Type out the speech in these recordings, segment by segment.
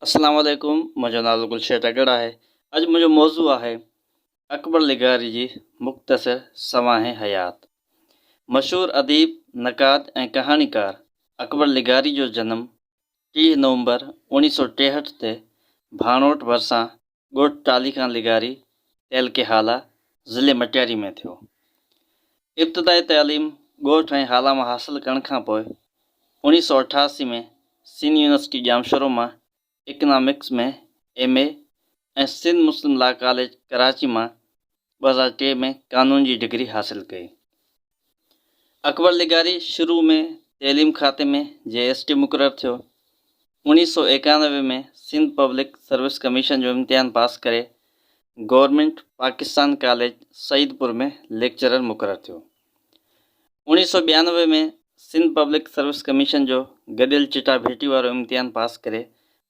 اسلام عليڪم منهنجو نالو گلشير ٽڳڙ آهي اڄ منهنجو موضوع آهي اڪبر لغاري جي مختصر سوانح حيات مشهور اديب نقاد ۽ ڪهاڻيڪار اڪبر لغاري جو جنم 30 نومبر 1963 تي ڀاڻوٽ ڀرسان ڳوٺ ٽالي خان لغاري تعلقي هالا ضلعي مٽياري ۾ ٿيو ابتدائي تعليم ڳوٺ ۽ هالا مان حاصل ڪرڻ کانپوء 1988 ۾ سنڌ يونيورسٽي ڄامشورو مان economics ۾ M A ۽ Sindh Muslim law college Karachi مان 2003 ۾ قانون جي ڊگري حاصل ڪئي. اڪبر لغاري شروع ۾ تعليم کاتي ۾ جي ايس ٽي مقرر ٿيو. 1991 ۾ سنڌ پبلڪ سروس ڪميشن جو امتحان پاس ڪري government Pakistan college Saeedpur ۾ lecturer مقرر ٿيو. 1992 ۾ سنڌ پبلڪ سروس ڪميشن جو گڏيل چٽا ڀيٽي وارو امتحان پاس ڪري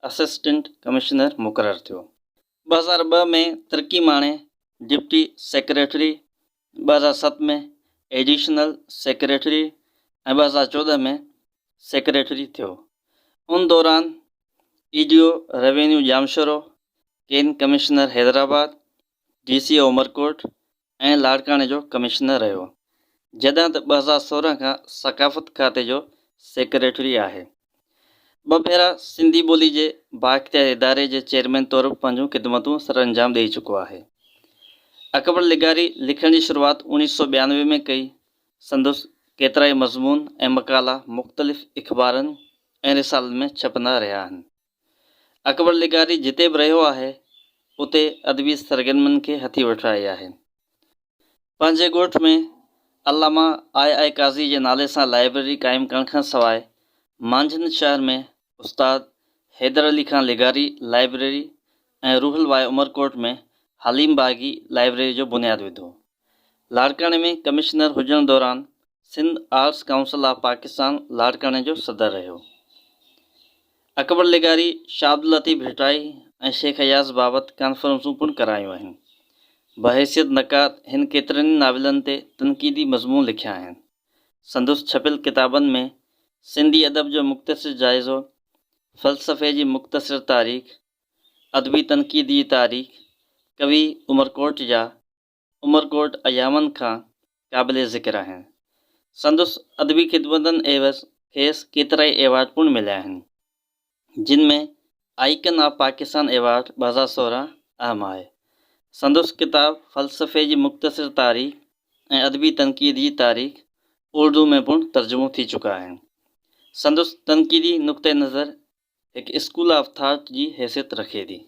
اسسٽنٽ ڪمشنر مقرر ٿيو. 2002 ۾ ترقي ماڻي deputy secretary, 2007 ۾ additional secretary ۽ 2014 ۾ secretary ٿيو. ان دوران E D O revenue Jamshoro, cane commissioner Hyderabad, D C O Umerkot ۽ لاڙڪاڻي جو ڪمشنر رهيو، جڏهن ته 2016 کان ثقافت کاتي جو سيڪريٽري آهي. ٻه ڀيرا سنڌي ٻولي جي بااختيار اداري جي چيئرمين طور به پنهنجون خدمتون سرانجام ڏئي چڪو آهي. اڪبر لغاري لکڻ جي شروعات 1992 ۾ ڪئي. سندس ڪيترائي مضمون ۽ مقالا مختلف اخبارن ۽ رسالن ۾ ڇپندا رهيا آهن. اڪبر لغاري جتي به رهيو آهي، اتي ادبي سرگرمين کي هٿي وٺرائي آهي. پنهنجي ڳوٺ ۾ علامه آء آء قاضي جي نالي سان لائبريري قائم ڪرڻ کان سواء مانجهند شهر ۾ استاد حيدر علي خان لغاري لائبريري ۽ روحل واء عمرڪوٽ ۾ حليم باغي لائبريري جو بنياد وڌو. لاڙڪاڻي ۾ ڪمشنر هجڻ دوران Sindh arts council of Pakistan لاڙڪاڻي جو صدر رهيو. اڪبر لغاري شاهه عبداللطيف ڀٽائي ۽ شيخ اياز بابت ڪانفرنسون پڻ ڪرايون آهن. بحيثيت نقاد هن ڪيترن ئي ناولن تي تنقيدي مضمون لکيا آهن. سندس ڇپيل ڪتابن ۾ سنڌي ادب جو مختصر جائزو، فلسفي جي مختصر تاريخ، ادبي تنقيد جي تاريخ، ڪوي عمرڪوٽ جا عمرڪوٽ ايامن کان قابل ذڪر آهن. سندس ادبي خدمتن عيوض کيس ڪيترائي ايوارڊ پڻ مليا آهن، جن ۾ آئيڪن آف پاڪستان ايوارڊ 2016 اهم آهي. سندس ڪتاب فلسفي جي مختصر تاريخ ۽ ادبي تنقيد جي تاريخ اردو ۾ پڻ ترجمو ٿي چڪا آهن. سندس تنقيدي نقطه نظر هڪ اسڪول آف ٿاٽ جي حيثيت رکي ٿي.